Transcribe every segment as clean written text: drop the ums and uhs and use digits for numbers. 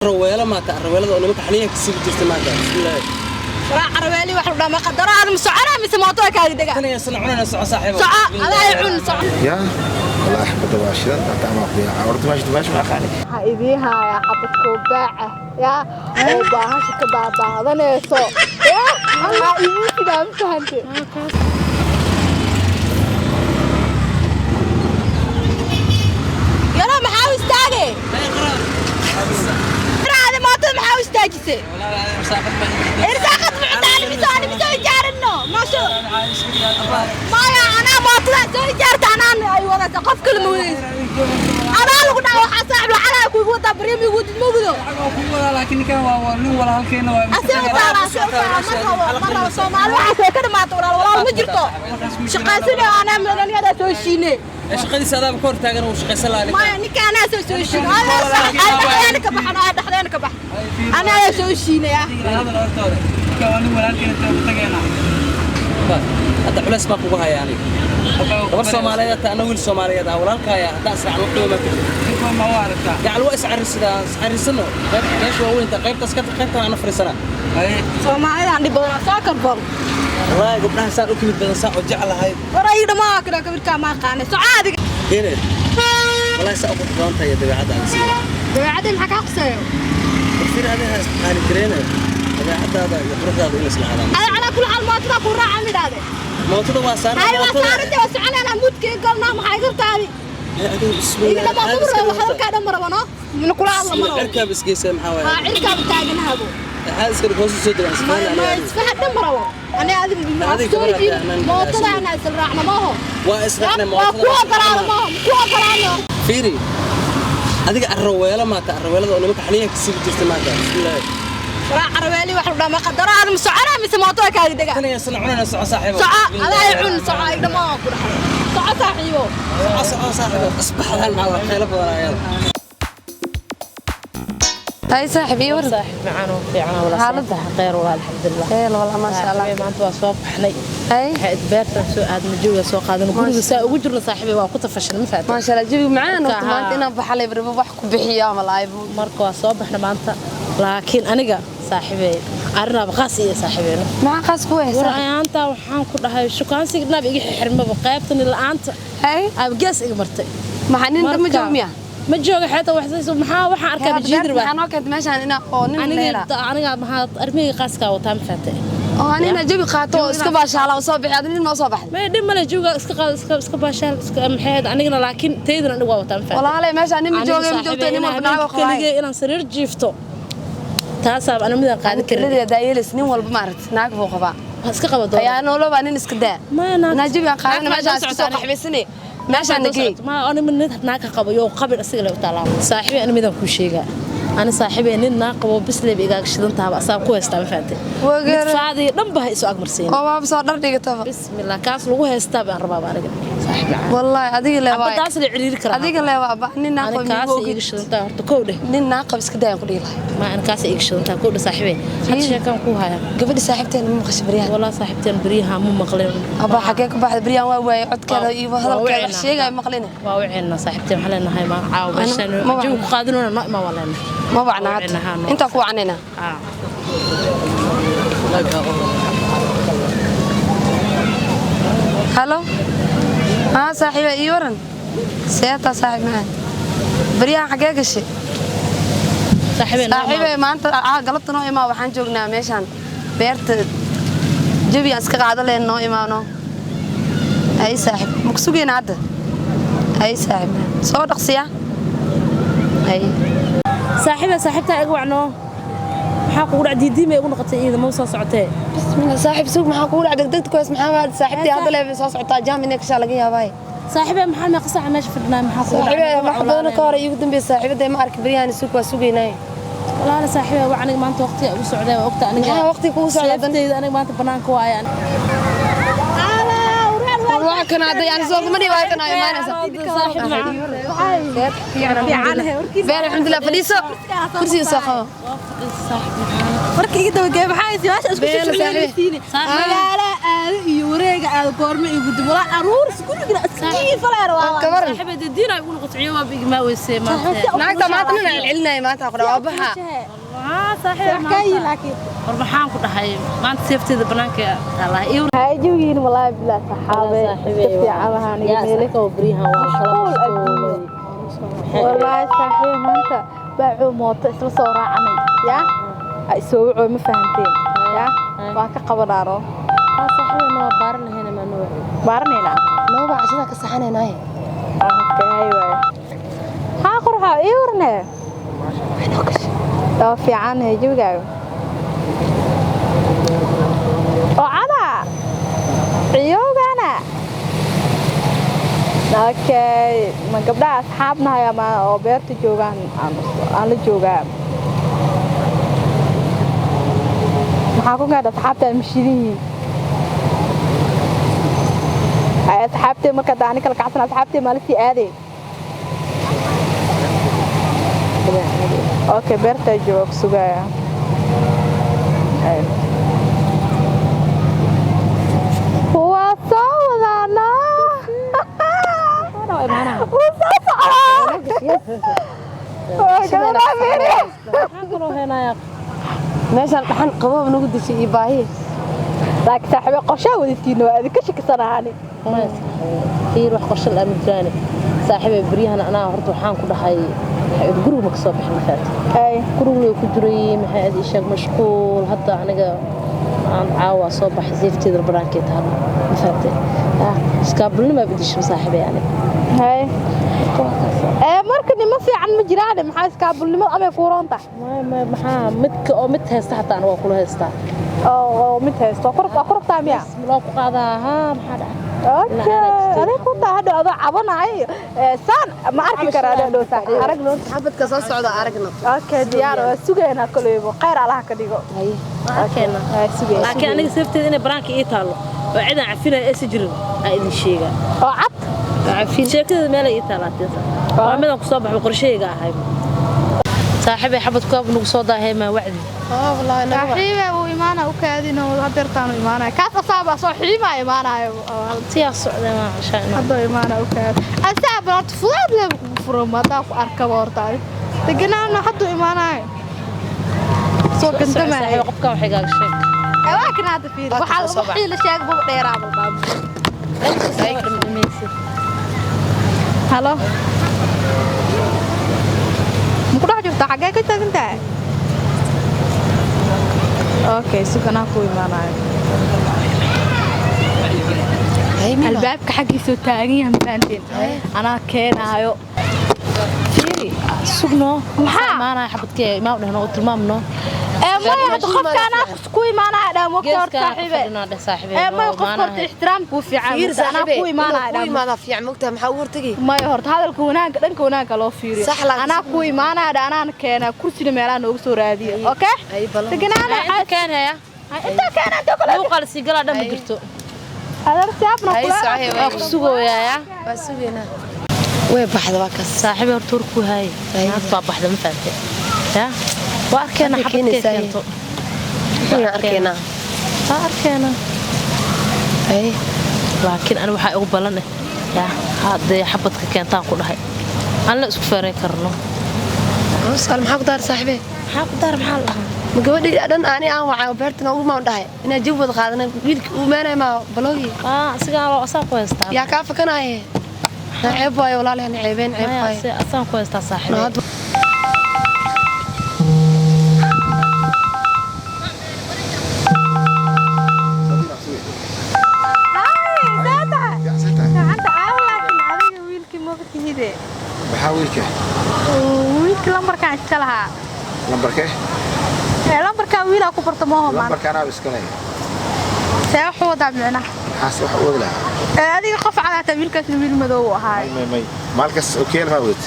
Raweelo maata, raweelada oo nimanka xaniyaha ka siibi jirtay maanta. Bismillaahi. Waraa carabeeli wax la dhamaa qadaro aad ma socona mise mootoa kaaga dega? Tan iyo sana cunana, soco saaxiibo. Soco adaa ay cun, soco. Ya والله حبة واشرة تعمل فيها عورت ماشي ماشي مع خالي. Waxaa idiin hayaa xabad koobaaca yaa oo baahasha ka baabaadanayso yaa waxaa idiin sidaa, ma fahante? Yaro, maxaa u istaage? Raadi mootada, maxaa u istaajisay? Irsaaqad muctaani mise ani mise ijaarino maasho maya, anaa mootada soo ijaarta, anaan ay wadata, qof kale ma wadayso. Adaa lagu dhaha waxaa saaxib lacagaa kuigu wadaa baryam igu wadid ma gudo. Asiga taala, asiga taala, ma rabo, ma rabo. Soomaali waxaas way ka dhamaata. Walaal, walaal ma jirto, shaqaysane anaa milaniyadaa soo heshiine. Shaqadiisa adaaba ka hor taagan, uu shaqaysan lahaa. Maya, ninka anaa soo heshiine, ay dhexdeena ka baxan, ay dhexdeena ka bax, anaa soo heshiinaya. Hadda culays baa kugu haya aniga. Gabar Soomaaliyeed taa, ana wiil Soomaaliyeed ah, walaalkaaya haddaan israacno wax dhiba ma ka gacal waa iscarisidaa, iscarisano. Meesha waa weynta, qaybtaas ka qaybtan ana fariisanaa. Soomaalidaan dhib badanaa, soo karbal. Wallaahi gabdhaha saan u kimid badan, saan u jeclahay. War ay dhamaa kale kabirkaa ma aqaane, soco adiga. Ine wallaahi saa u qurux badan tahay dabeecadda aan siiyo. Dabeecadda maxaa kaa quseeyo? Fir adiga qaali gareena dabeecadaada iyo quruxdaada in isla hadaan. Ada calaa kulli xaal mootada ku raaca midhaade. Mootada waa saaran. Hay, waa saarante, waa soconayna, mudkii galnaa, maxay gartaadi? Iga dhamaa ma rabo hadalkaa dhan, ma rabo no min kula hadla ma rabo. Cirkaab isgeysa maxaa waaye? Haa, cirkaaba taaganahabo. Maxaa iska dhig, hoos u soo degaan maya isfahan. Maya, isfahan dhan ma rabo ani adi Adiga soo gabar jiin haddii aanan mootada anaa isla raacna maaho. Waa israacnay. Waa ku mootada ogolaada maaho, ku ogolaano. Fiiri adiga, arraweelo maata, arraweelada oo nimanka xaniyaha ka siibi jirtay maanta. Bismillaahi. Waraa carabeeli wax la dhamaa qadaro aad ma socona mise mootoa kaaga dega? Tan iyo sana cunana, soco saaxiibo. Soco adaa ay cun, soco, ay dhamaa ku dhaxay, soco saaxiibo. Soco, soco saaxiibo, isbaxdaan maxaa waa khaylo badan ayada. Hay saaxiib, ii waran. Saaxiib macaan oo fiican walaal. Xaaladda? Khayr walaal, alxamdulillah. Heel walaal, maasha Allah. Saaxiibey, maanta waa soo baxnay. Hay. Waxay beertan soo aadna, jawiga soo qaadana, guriga saa ugu jirno saaxiibey waa ku tafashan, ma fahamtay? Maasha Allah, jawiga macaan Marka, horta maanta haa. Inaan baxalay barba wax ku bixiyo ama laaybo. Marka waa soo baxnay maanta, laakiin aniga saaxiibey arinaaba qaas iyo saaxiibeyno. Maxaa qaas ku war haysaa? Ayaantaa waxaan ku dhahay shukaansiga dhinaab iga xirxirmaba, qaybtani la'aanta Hay. aaba gees iga martay. Maxaa nin dama Marka- joogo miya? Ma jooga, xeeta wax maxaa waxaan arkaa bajiidir maxaa baa noo keentay meeshaan inaa oo nin aniga leela? Aniga maxaa armiyga qaaskaa wataa, ma fahamtay? Oo anina jawi qaato oo iska baashaala oo soo bixi, adina nin noo soo baxday. Ma dhib male, jooga iska qaad, iska baashaal, iska maxay ahayd anigana, laakiin taydana anigu waa wataa, ma fahamtay? Walaalay, meeshaan nin ma joogay, ma joogto, nin walba naago qabaa. Keligay inaan sariir jiifto taasaaba ana midaan qaadan karin. Kaliya daayelis nin walba ma aragtay naag buu qabaa. Waa iska qaba doona. Ayaa noolo baa nin iska daa. Maya, naag- Naa jawi aan qaadana naag meeshaan baa iska soo socota. qaxbaysanay. Meeshaan nagey. Ma ani mid naag ka qabo yoo qabin asiga le u taalaa. Saaxiibey, ani midaan kuu sheegaa, ani saaxiibey nin naag qabo bisleyba igaaga shidan tahaba asaa ku haystaa, ma fahamtay? Wageer. Mid faadii dhan ba ha isu agmarsiin. Oo waaba soo dhar dhigataba. Bismillah, kaas lagu haystaa baan rabaaba aniga saaxiib macaan. Wallaahi adiga le waay. Xabadaas la ciriiri karaa. Adiga le waa ba nin naag ani qabo kaas migu iiga shidantaa horta, kow dheh. Nin naag qabo iska daayaan ku dhihi lahay. Ma ani kaas iiga shidantaa, kow dheh saaxiibey, hadda sheekaan ku hayaa. Gabadha saaxiibteena ma maqashay baryahan? Walaa saaxiibteen beryaha ma maqleen. Abaa, xagee ka baxday baryahan? Waa waayey codkeeda iyo Waa hadalkeeda wax wicina. sheegaya maqlina. Waa wiceenna saaxiibteen, waxaan leenahay ma caawa meeshaan ma wacna. jawi ku qaadinona noo imaa, waa leenahay. Ma wacna Waa hadda. wicina, haa, noo. Intaa ku wacnayna. Ah. Halo, haa saaxiiba, ii waran, seetaa saaxiib macaan, baryahan xagee gashay? Saaxiibey noo imaa. Saaxiibey, maanta galabta noo imaa, waxaan joognaa meeshaan beerta, jawi aan iska qaado leen, noo imaano. Hay saaxiib, ma ku sugayna hadda? Hay saaxiib macaan, soo dhaqsiya hay. Saaxiibey, saaxiibtaa iga wacnoo, maxaa kugu dhac? Diidiimay igu noqotay iyada, ma soo socotee? Bismillah, saaxiib sug, maxaa kugu dhac? Degdegta kuwaas maxaa waa? Saaxiibtii hadda leebay soo socotaa, jaam inay kashaa laga yaabaaye. Saaxiibey, maxaa meeqa saaca meesha fadhinaa, maxaa kugu dhac? Saaxiibey, wax badan ka hor iigu dambeysay saaxiibaday ma arki baryahan, sug, waa sugaynaaye. Walaala saaxiibey, waa aniga maanta waqtiga ugu socday, waa ogta aniga. Maxaa waqtiga kugu socdaa dan? Seefteyda aniga maanta banaanka waaya. Wax kana hadda yani soo kuma dhihi, waa kana imaanaysa. Saaxiib macaan. Beer, alxamdulilah, fadhiiso, kursiga soo qabo. Marka iga dabagee, maxaa haysi meesha isku Been, shushuleysiine saaxiib. magaala Aado iyo wareega aado goorma iyo gudub walaa aruuris gurigina iskiifaleer waa. Kabaran. Saaxiibay diin ay ugu noqotay waa bigmaa weysay maanta. Naagta maanta nin celcelinaya maanta qura waa baxa. Waa saaxiib kaayi laakiin. War maxaan ku dhahay maanta seefteeda banaanka taalaa iyo Hay jawigiin walaa bilaa saxaabe iska fiican ahaan iga meele. Brihan waa kala mashquulay. Wallaahi saaxiib maanta baacuu mooto isla soo raacanay yaa ay soo wacoo ma fahanteen yaa waa ka qabanaano. Saaxiibay ma baaran lahayna ma noo baaranaynaa. Nooba cashada ka saxanaynaaye. Okay, hay waay haa qurxa ii warne waa fiican hay jawigaaga oo cada ciyowgana. Okay, ma gabdhaha asxaabnahay ama oo beerta joogaan aan la joogaa maxaa ku gaadha asxaabta ma shidan yihiin ay asxaabtee marka hadda ani kala kacsan asxaabtee maa lasii aaday. Okay, beertaa jooga ku sugaaya. Ay. Waa soo wadaanaa. Wuu soo socdaa. Waa gabadhaa fiiri. Maxaan kaloo heenayaa? Meeshaan dhaxan qaboob nagu dishay iyo baahi. Laakiin saaxiibe qorshaha wadatiina waa idinka shakisanaani. Fiir wax qorshe la jiraan saaxiibay baryahan anaa horta waxaan ku dhahay guriga ma kasoo bixin mafaat. Ay. Guriga ku jiray maxay aad ishaag mashquul hadda aniga aan caawa soo baxay seefteeda banaanka taalo mafaat iskaabulnima bedisho saaxiibay aniga. Hay. Ee marka nima fiican ma jiraan maxaa iskaabulnimada amay fuuroon tahay? Ma maxaa midka oo mid haysta xataa aniga waa kula haystaa. Oo mid haysto waa ku rabtaa miya? Loo ku qaadaa haa maxaa dhacay? Okay, adiga ku taa hadhow adoo cabanaayo saan ma arki karaa hadhow saaxiib aragno. Xabadka soo socda aragno. Okay, diyaar waa sugaynaa koleybo khayr allaha ka dhigo. Arkeena. Waa sugaynaa. Laakiin aniga seefteeda inay banaanka ii taalo oo ciidan cafinaya aysan jirin aa idin sheegaa. Oo cad cafin sheekada meel ay ii taalaa waa midaan ku soo baxo qorsheyga ahay saaxiibay xabadku aab nagu soo daahay ma wacdi. Ah wallahi naga saaxiibe uu imaana u kaadino hadeertaan u imaanaya kaas asaaba soo xiimaa imaanayo. Siyaa socday ma cashaan hadda imaana u kaad asaaba horta fudaad leh kugu furo madaa ku arkaba horta deganaana hadda imaanayo soo gandamaayo. Saaxiibay qofka waxay gaaga sheeg. Waa kan hadda fiiri waxaa wixii la sheegay buu dheeraaba baab. Halo, ma ku dhex jirtaa? Xaggee ka taagan tahay? Okay, suganaa ku imaanayo albaabka xaggiisuu taagan yahay mafahanteen anaa keenaayo fiiri. Sugno. Maxaa? Imaanaya xabadkee imaa dhehno oo tilmaamno. Ee maya hadda qofka anaa ku imaanaya dhaa mogta horta Geeskaan ku saaxiibe. fadhinaa dheh saaxiibe. Ee maya qofka horta ixtiraamku wuu fiican fiir mogta, anaa saaxiibe ku imaanaya ku dhaa imaada fiican mogtahay maxaa ugu hortagi? Maya horta hadalka wanaagga dhanka wanaagga loo fiiriyo. Sax laakiin anaa ku imaanaya dhaa anaana keenaa kursina meelaha noogu soo raadiya. Okay. Ay balan. Deganaana Inta keenaya intaa keenaa inta kale. Luuqa la sii galaa dhan ma jirto. Adar siyaabna Ay kula saaxiibe. Waa ku sugooyaaya. Waa sugeynaa way baxda waa kaas. Saaxiibay horta warkuu haayay naag baa baxda ma fahamtay yaa waa arkeena Hadda xabadkee keenaysaa. Keento. Waxaan arkaynaa. Waa arkeena. Ay. Laakiin ani waxaa igu ballan eh yaa haddee xabadka keentaan ku dhahay aan la isku feerayn karno. Su'aal maxaa ku daar saaxiibe? Maxaa ku daar maxaa la dhahaa? Ma gabadhii dhan ani aan wacay oo beertana ugu maan dhahay inaa jawi wada qaadanay wiilkii uu imaanaya maa baloogi. Aa asigaa waa asaan ku haystaa. Yaa kaa fakanaaye na ceeb waayo walaalahay na ceebeen ceeb Maya, waayo. asaan ku haystaa No, saaxiibay. hadda Gacanta caawa laakiin adiga wiilkii maba tihide. Maxaa wiilka? Wiilkii lambarkaan iska lahaa. Lambarkee? Ee lambarkaan wiilaa ku barta mooho maanta. Lambarka anaa iska leeyahay. See wax u wadaa micnaha? Maxaas wax u wadi lahaa? Ee adiga qof cadaata wiilkaasna wiil madow uu ahaay. May may maalkas okeel maa wadat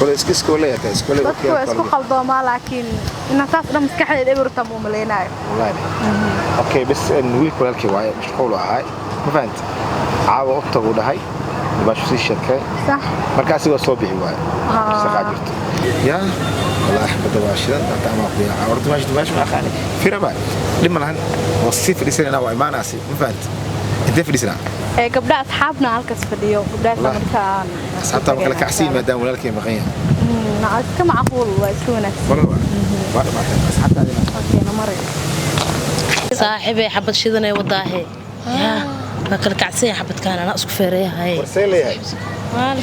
wala iska iskooley hataa iskooley. Dadku waa isku khaldoomaa laakiin inaa saas dhan maskaxdeed eberta muu malaynayo. Wallahi okay bas in wiilka walaalkii waaye mashquul u ahaay ma fahanta caawa u tagu dhahay baashu sii sheekay. Sax. Markaasi waa soo bixi waaye shaqaa jirto yaa wallahi xabadda waa shidan hataa ama ku yaaca horta meesha meesha ma aqaani firaba. Dhib ma lahan, waa sii fadhiisanayna, waa imaanaasi, ma fahant? Intee fadhiisanaa? Ee gabdha asxaabna halkaas fadhiyo gabdhaha Wallahi. Markaan Asxaabtaa ma kala kacsiin maadaama walaalkay maqan yahay? Iska macquul, waa iska wanaagsan. Walal waa dhamaatay asxaabtaadina. Okay, na maray. Saaxiibay, xabad shidanay wadaahe. Yaa waa kala kacsan yahay xabadkaan, anaa isku feereeyahay. Warsee leeyahay?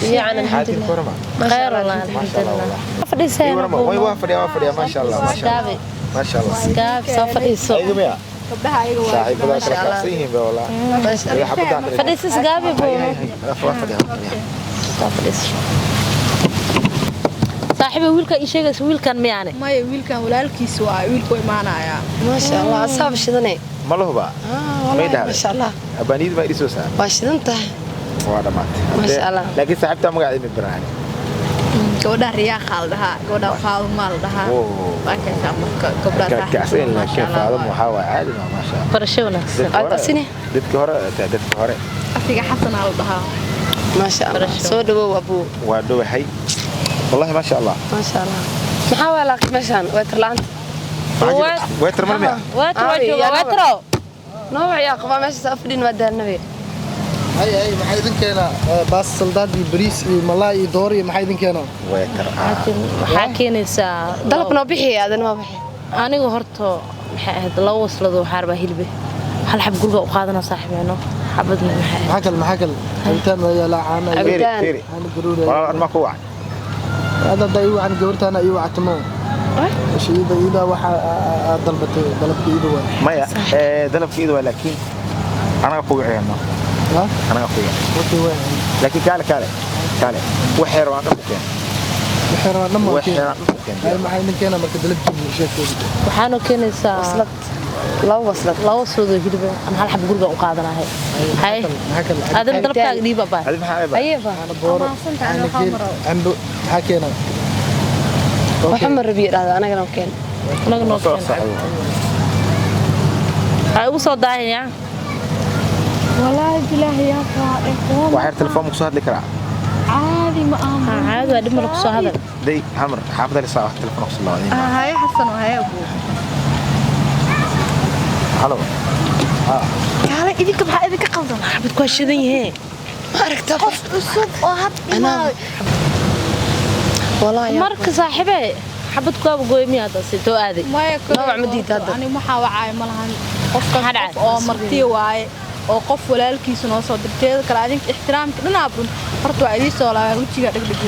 Fiican, xaadir alxamdulilah. Korama? Khayr wallah. Maasha Allah. Alxamdulilah. Wallah. Fadhiiseen. Ii warama way, waa fadhiyaa, waa fadhiyaa, maasha Allah, maasha Allah, maasha Allah. Gaab soo fadhiiso. Ayaga miya? Gabdhaha ayaga waa. Saaxiibadaa kala kacsan yihiin ba wallah. Iga xabadaan kale. Fadhiiso isgaabi Hay, buu. hay, hay. Waa fadhiyaa, waa fadhiyaa. Soo fadhiiso. Saaxiibay, wiilka ii sheegaysa wiilkan miyaane? Maya, wiilkan walaalkiis waa, wiilku imaanayaa. Maasha Allah, asaab shidanay. Ma la hubaa? May dhahday? Maasha Allah. Abaaniyadu ma idhi soo saar. Waa shidan tahay. Waa dhamaatay. Maasha Allah. Laakiin saaxiibtaa magaceeda ma baraani. Gabadha riyaaqa la dhahaa, gabadha faadumaa la dhahaa. Oh. Waa kaysaa marka gabdhaha. Kala kacsan, laakiin faadum waxaa waa caadi ma, maasha Allah. Barasho wanaagsan. Dadka hore- Asini. Dadka hore taa, dadka hore. Asiga xasanaa la dhahaa. Maasha Allah, soo dhawow abuu. Waa dhowahay wallahi, maasha Allah. Maasha Allah. Maxaa waa laaqi meeshaan weetar la'aanta? Weetar mar miya? Waatro Aawi, jooga yaa waatro. Nooc yaa qabaa meeshaas afdhin waa daalnabe. Hay hay, maxaa idin keenaa? Baas saldaad iyo bariis iyo malaay iyo dooro iyo maxaa idin keenaa? Weetar ah. Waxaa keenaysaa Dalab noo bixi, aadana waa bixi. Anigu horta maxay ahayd, laba waslado waxaa rabaa hilbe, hal xab guriga u qaadana saaxiibeeno, xabadna maxay ahayd? Maxaa kale, maxaa kale? Cabitaan waa yaalaa, caana iyo Fiiri, Cabitaan. fiiri. Caano garuur. Walaal, anma ku wacan. Hadda hadda ii wacan gabartaana ii wacatamo. Iyada iyada waxa aad dalbatay, dalabka iyada waa. Maya, dalabka iyada waa, laakiin anaga ku wiciyano. Ha? Anaga ku wiciyano. Okay, waa. Laakiin kaale, kaale, kaale, waxay rabaan dhan ku keen. Waxay rabaan dhan waa Waxay keen. rabaan dhan ku keen. Hay, maxaa idin keenaa marka dalabkiina sheegtay? Waxaanoo keenaysaa Waslad, laba waslad. Laba waslado hilbe ama hal xab guriga u qaadanahay. Hay. Maxaa kale? Adana dalabkaaga dhiiba baa. Adi maxaa ayba? Ayeba. Caano booro, caano geel, cambo, maxaa keenaa? Waxa ma rabiyo dhahda, anagana keen. Anaga noo Soo keen. socdo. Waxay ugu soo daahayaa. Walaahi bilaahi yaa faa. Waxay telefoon ku soo hadli karaa. Caadi ma aha. Caadi waa, dhib male, ku soo hadal. Day hal mar xaafadda la saa telefoon ku soo laabay. Haya xasan oo haya abuu. Halo. Kaale idinka, maxaa idinka qaldan? Xabadku waa shidan yahee. Ma aragtaa? Qof cusub oo had imaaday. Walaahi. Marka saaxiibe, xabadku waaba gooy miyaa hadda si too aaday? Maya. Nooc ma diida hadda. Ani waxaa wacaayo ma lahan qofkaas. Maxaa dhacay? Qof oo marti waaye oo qof walaalkiisa noo soo dirteeda kale, adinka ixtiraamka dhanaa run horta waa idiin soo laabaa, wejiga dhegdheg.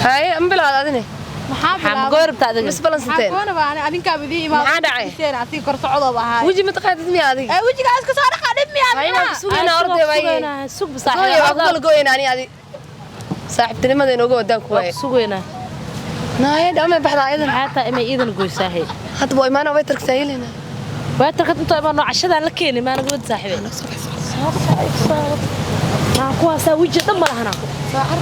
Haye, ma bilaad adine? Maxaa Maxaa bilaabay? goy rabtaa adiga? Mis balansateen? Maxaa goonaba ani adinkaaba idiin imaado. Maxaa dhacay? Asiga kor socdooba ahaay. Weji ma taqaanid miya adiga? Ee wejigaa iska soo dhaqa, dhib miyaa? Haye, waan ku sugaynaa orday waaye. Sug. Gooyo waa ku Saaxiibe. kala gooyayna ani adi. Saaxiibtinimada inooga wadaan ku Waa waaye. ku sugaynaa. Naaye, dhamay baxda ayadan. Maxaa taa imay iidan goysaahay? Hadda waa imaana, way tarksaa yeelina. Waatarka inta imaan cashadaan la keeni maana gabadha saaxiibe. Soo soo. Kuwaasaa weji dhan ma lahana. Soo car.